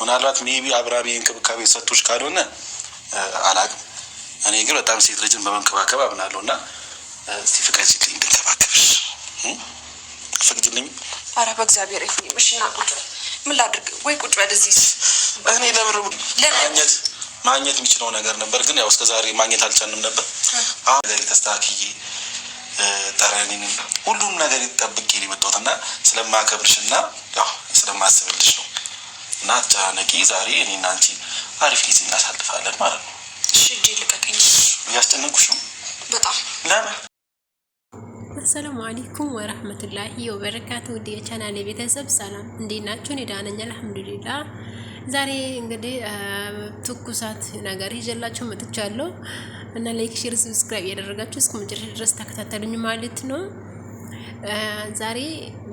ምናልባት maybe አብርሃም እንክብካቤ ሰጥቶሽ ካልሆነ አላቅም። እኔ ግን በጣም ሴት ልጅን በመንከባከብ አምናለሁ እና እስቲ ፍቀጂልኝ እንድንከባከብሽ ፍቅጅልኝ። አረ በእግዚአብሔር ኤፍሬም፣ እሺ ና ቁጭ በል። ምን ላድርግ? ወይ ቁጭ በል እዚህ። እኔ ለምር ማግኘት ማግኘት የሚችለው ነገር ነበር፣ ግን ያው እስከዛሬ ማግኘት አልቻልንም ነበር። አሁን ነገር ተስተካክዬ ጠረኔንም ሁሉም ነገር ጠብቄ ነው የመጣሁት እና ስለማከብርሽ እና ያው ስለማስብልሽ ነው። እና አትጨናነቂ። ዛሬ እኔና አንቺ አሪፍ ጊዜ እናሳልፋለን ማለት ነው። እሺ እጄ ልቀቀኝ። እያስጨነቁሽ ነው በጣም። ለምን? السلام عليكم ورحمة الله وبركاته። ውድ የቻናሌ ቤተሰብ ሰላም፣ እንዴት ናችሁ? እኔ ደህና ነኝ الحمد لله። ዛሬ እንግዲህ ትኩሳት ነገር ይዤላችሁ መጥቻለሁ እና like፣ share፣ subscribe እያደረጋችሁ እስከ መጨረሻ ድረስ ተከታተሉኝ ማለት ነው። ዛሬ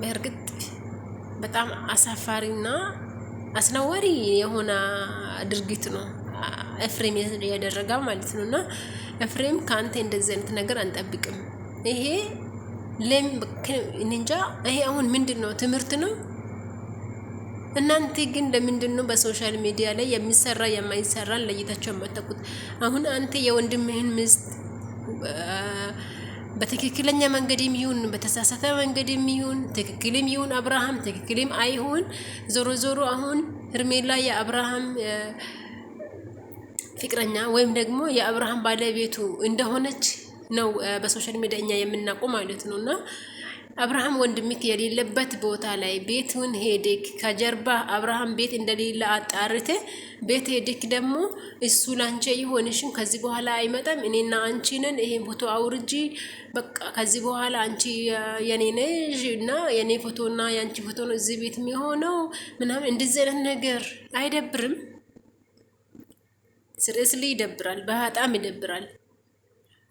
በእርግጥ በጣም አሳፋሪና አስነዋሪ የሆነ ድርጊት ነው ኤፍሬም ያደረገ ማለት ነው። እና ኤፍሬም ከአንተ እንደዚህ አይነት ነገር አንጠብቅም። ይሄ እንጃ ይሄ አሁን ምንድን ነው? ትምህርት ነው? እናንተ ግን ለምንድን ነው በ social media ላይ የሚሰራ የማይሰራን ለይታችሁ የማታውቁት? አሁን አንተ የወንድምህን ሚስት በትክክለኛ መንገድም ይሁን በተሳሳተ መንገድም ይሁን ትክክልም ይሁን አብርሃም ትክክልም አይሁን፣ ዞሮ ዞሮ አሁን ሄርሜላ የአብርሃም ፍቅረኛ ወይም ደግሞ የአብርሃም ባለቤቱ እንደሆነች ነው በ social media እኛ የምናውቀው ማለት ነው። እና አብርሃም ወንድምክ የሌለበት ቦታ ላይ ቤቱን ሄደክ ከጀርባ አብርሃም ቤት እንደሌለ አጣርተ ቤት ሄደክ ደግሞ እሱ ላንቺ ይሆንሽን ከዚህ በኋላ አይመጣም፣ እኔና አንቺ ነን፣ ይሄን ፎቶ አውርጂ፣ በቃ ከዚህ በኋላ አንቺ የኔ ነሽ እና የኔ ፎቶና የአንቺ ፎቶ ነው እዚህ ቤት የሚሆነው ምናምን፣ እንደዚህ አይነት ነገር አይደብርም? seriously ይደብራል፣ በጣም ይደብራል።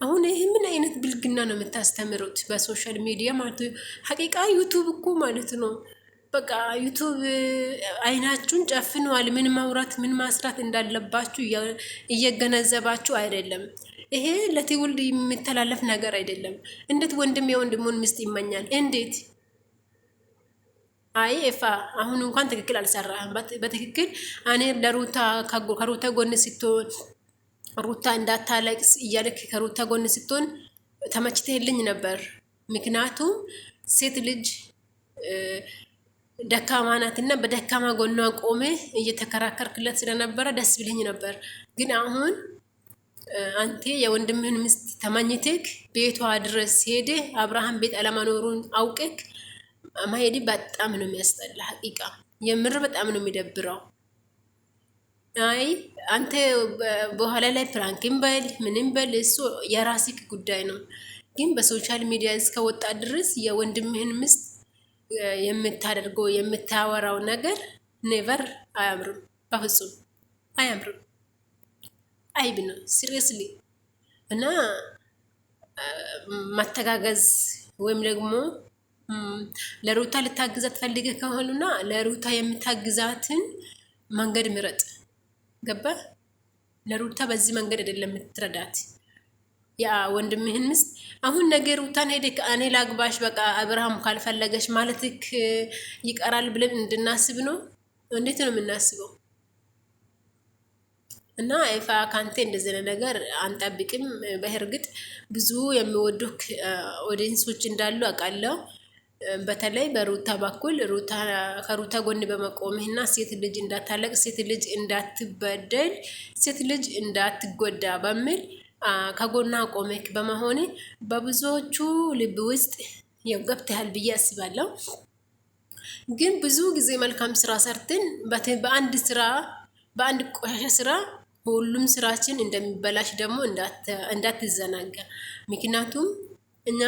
አሁን ይህ ምን አይነት ብልግና ነው የምታስተምሩት በ social media ማለት ነው? حقيقة ዩቱብ እኮ ማለት ነው። በቃ ዩቱብ አይናችሁን ጨፍነዋል። ምን ማውራት ምን ማስራት እንዳለባችሁ እየገነዘባችሁ አይደለም። ይሄ ለትውልድ የሚተላለፍ ነገር አይደለም። እንዴት ወንድም የወንድሙን ሚስት ይመኛል? እንዴት? አይ ኤፋ አሁን እንኳን ትክክል አልሰራህም። በትክክል እኔ ለሩታ ከሩታ ጎን ስትሆን ሩታ እንዳታለቅስ እያልክ ከሩታ ጎን ስትሆን ተመችተህልኝ ነበር። ምክንያቱም ሴት ልጅ ደካማ ናትና በደካማ ጎኗ ቆሜ እየተከራከርክለት ስለነበረ ደስ ብለኝ ነበር። ግን አሁን አንተ የወንድምህን ሚስት ተመኝተክ ቤቷ ድረስ ሄደህ አብርሃም ቤት አለመኖሩን አውቀክ መሄድ በጣም ነው የሚያስጠላ። حقيقة የምር በጣም ነው የሚደብረው። አይ አንተ በኋላ ላይ prank ም በል ምንም በል እሱ የራስክ ጉዳይ ነው። ግን በ social media እስከወጣ ድረስ የወንድምህን ሚስት የምታደርገው የምታወራው ነገር never አያምርም፣ በፍጹም አያምርም። አይብ ነው seriously። እና መተጋገዝ ወይም ደግሞ ለሩታ ልታግዛት ፈልገህ ከሆኑና ለሩታ የምታግዛትን መንገድ ምረጥ። ገባ? ለሩታ በዚህ መንገድ አይደለም የምትረዳት። ያ ወንድምህን ምስት አሁን ነገ ሩታን ሄደህ እኔ ላግባሽ በቃ አብርሃም ካልፈለገሽ ማለትክ ይቀራል ብለን እንድናስብ ነው? እንዴት ነው የምናስበው? እና ኤፋ ካንተ እንደዚህ ነገር አንጠብቅም። በእርግጥ ብዙ የሚወዱክ audience ኦች እንዳሉ አውቃለሁ። በተለይ በሩታ በኩል ከሩታ ጎን በመቆምህና ሴት ልጅ እንዳታለቅ፣ ሴት ልጅ እንዳትበደል፣ ሴት ልጅ እንዳትጎዳ በሚል ከጎና ቆመክ በመሆን በብዙዎቹ ልብ ውስጥ ያው ገብተሃል ብዬ አስባለሁ። ግን ብዙ ጊዜ መልካም ስራ ሰርተን በአንድ ስራ በአንድ ቆሻሻ ስራ ሁሉም ስራችን እንደሚበላሽ ደግሞ እንዳትዘናጋ። ምክንያቱም እኛ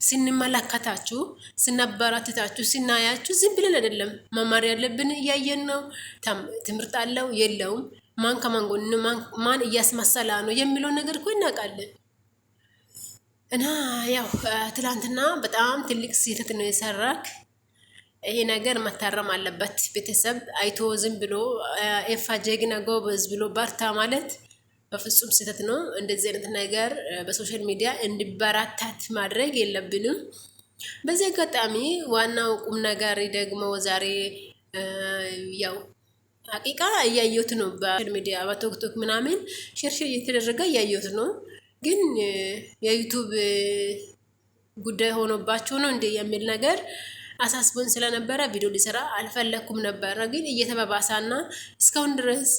ስንመለከታችሁ ስናበረታታችሁ ስናያችሁ ዝም ብለን አይደለም መማር ያለብን፣ እያየን ነው። ትምህርት አለው የለውም፣ ማን ከማን ጎን ማን እያስመሰላ ነው የሚለው ነገር እኮ እናውቃለን። እና ያው ትላንትና በጣም ትልቅ ስህተት ነው የሰራክ። ይሄ ነገር መታረም አለበት። ቤተሰብ አይቶ ዝም ብሎ ኤፋ ጀግና ጎበዝ ብሎ በርታ ማለት በፍጹም ስህተት ነው። እንደዚህ አይነት ነገር በ social media እንዲበራታት ማድረግ የለብንም። በዚህ አጋጣሚ ዋናው ቁም ነገር ደግሞ ዛሬ ያው ሀቂቃ እያየሁት ነው። በ social media በቲክቶክ ምናምን share share እየተደረገ እያየሁት ነው። ግን የዩቱብ ጉዳይ ሆኖባቸው ነው እንዴ የሚል ነገር አሳስቦን ስለነበረ ቪዲዮ ሊሰራ አልፈለኩም ነበረ። ግን እየተባባሰና እስካሁን ድረስ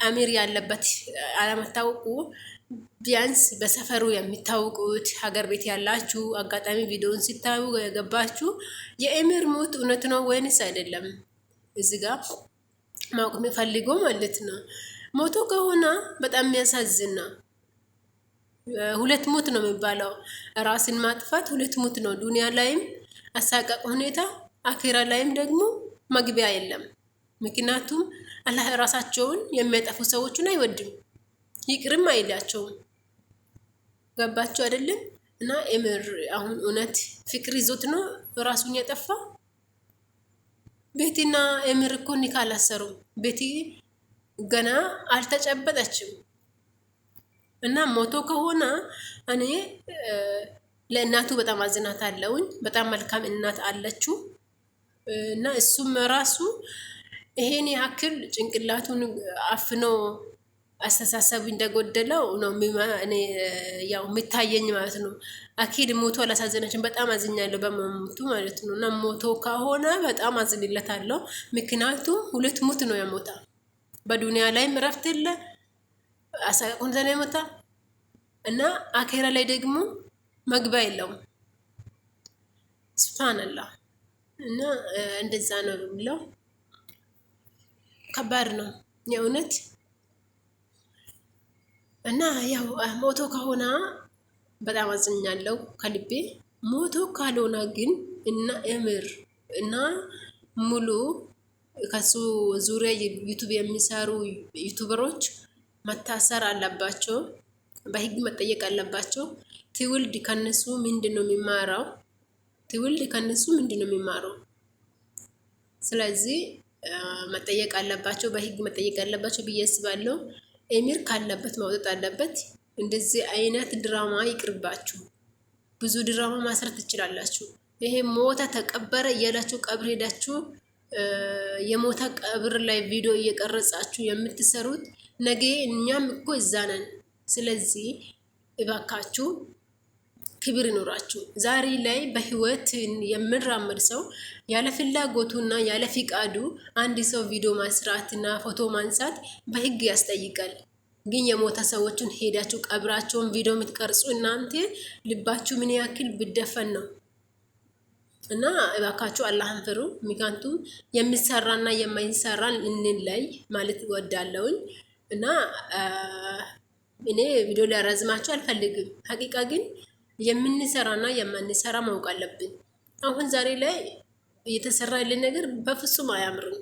አሚር ያለበት አለመታወቁ ቢያንስ በሰፈሩ የሚታወቁት ሀገር ቤት ያላችሁ አጋጣሚ ቪዲዮን ሲታዩ የገባችሁ የኤሚር ሞት እውነት ነው ወይንስ አይደለም? እዚ ጋ ማወቅ የሚፈልገው ማለት ነው። ሞቶ ከሆነ በጣም የሚያሳዝን ነው። ሁለት ሞት ነው የሚባለው። ራስን ማጥፋት ሁለት ሞት ነው። ዱንያ ላይም አሳቃቅ ሁኔታ፣ አኬራ ላይም ደግሞ መግቢያ የለም። ምክንያቱም አላህ ራሳቸውን የሚያጠፉ ሰዎችን አይወድም፣ ይቅርም አይላቸውም። ገባቸው አይደለም? እና ኤምር አሁን እውነት ፍቅር ይዞት ነው ራሱን ያጠፋ። ቤቲና ኤምር እኮ ኒካ አላሰሩም። ቤቲ ገና አልተጨበጠችም። እና ሞቶ ከሆነ እኔ ለእናቱ በጣም አዝናት አለውኝ። በጣም መልካም እናት አለችው እና እሱም ራሱ ይሄን ያክል ጭንቅላቱን አፍኖ አስተሳሰቡ እንደጎደለው ነው እኔ ያው የሚታየኝ ማለት ነው። አኪድ ሞቶ አላሳዘነችን። በጣም አዝኛለሁ በመሞቱ ማለት ነው። እና ሞቶ ከሆነ በጣም አዝንለታለሁ። ምክንያቱም ሁለት ሞት ነው የሞታ። በዱንያ ላይም እረፍት የለ አሳቁን ዘና የሞታ እና አኬራ ላይ ደግሞ መግቢያ የለውም። ሱብሃንአላህ እና እንደዛ ነው የሚለው። ከባድ ነው የእውነት። እና ያው ሞቶ ከሆነ በጣም አዝኛለሁ ከልቤ። ሞቶ ካልሆነ ግን እና እምር እና ሙሉ ከሱ ዙሪያ ዩቱብ የሚሰሩ ዩቱበሮች መታሰር አለባቸው፣ በህግ መጠየቅ አለባቸው። ትውልድ ከነሱ ምንድን ነው የሚማረው? ትውልድ ከነሱ ምንድን ነው የሚማረው? ስለዚህ መጠየቅ አለባቸው፣ በህግ መጠየቅ አለባቸው ብዬ አስባለሁ። ኤሚር ካለበት ማውጣት አለበት። እንደዚህ አይነት ድራማ ይቅርባችሁ። ብዙ ድራማ ማስረት ትችላላችሁ። ይሄ ሞተ ተቀበረ እያላችሁ ቀብር ሄዳችሁ የሞተ ቀብር ላይ ቪዲዮ እየቀረጻችሁ የምትሰሩት ነገ እኛም እኮ እዛ ነን። ስለዚህ እባካችሁ ክብር ይኖራችሁ። ዛሬ ላይ በህይወት የምንራመድ ሰው ያለ ፍላጎቱና ያለ ፍቃዱ አንድ ሰው ቪዲዮ ማስራትና ፎቶ ማንሳት በህግ ያስጠይቃል። ግን የሞተ ሰዎችን ሄዳችሁ ቀብራቸውን ቪዲዮ የምትቀርጹ እናንተ ልባችሁ ምን ያክል ብደፈን ነው? እና እባካችሁ አላህን ፍሩ። ምክንያቱም የሚሰራና የማይሰራን እንለይ ማለት እወዳለሁኝ። እና እኔ ቪዲዮ ሊያራዝማችሁ አልፈልግም። ሀቂቃ ግን የምንሰራና የማንሰራ ማወቅ አለብን። አሁን ዛሬ ላይ እየተሰራ ያለ ነገር በፍጹም አያምርም።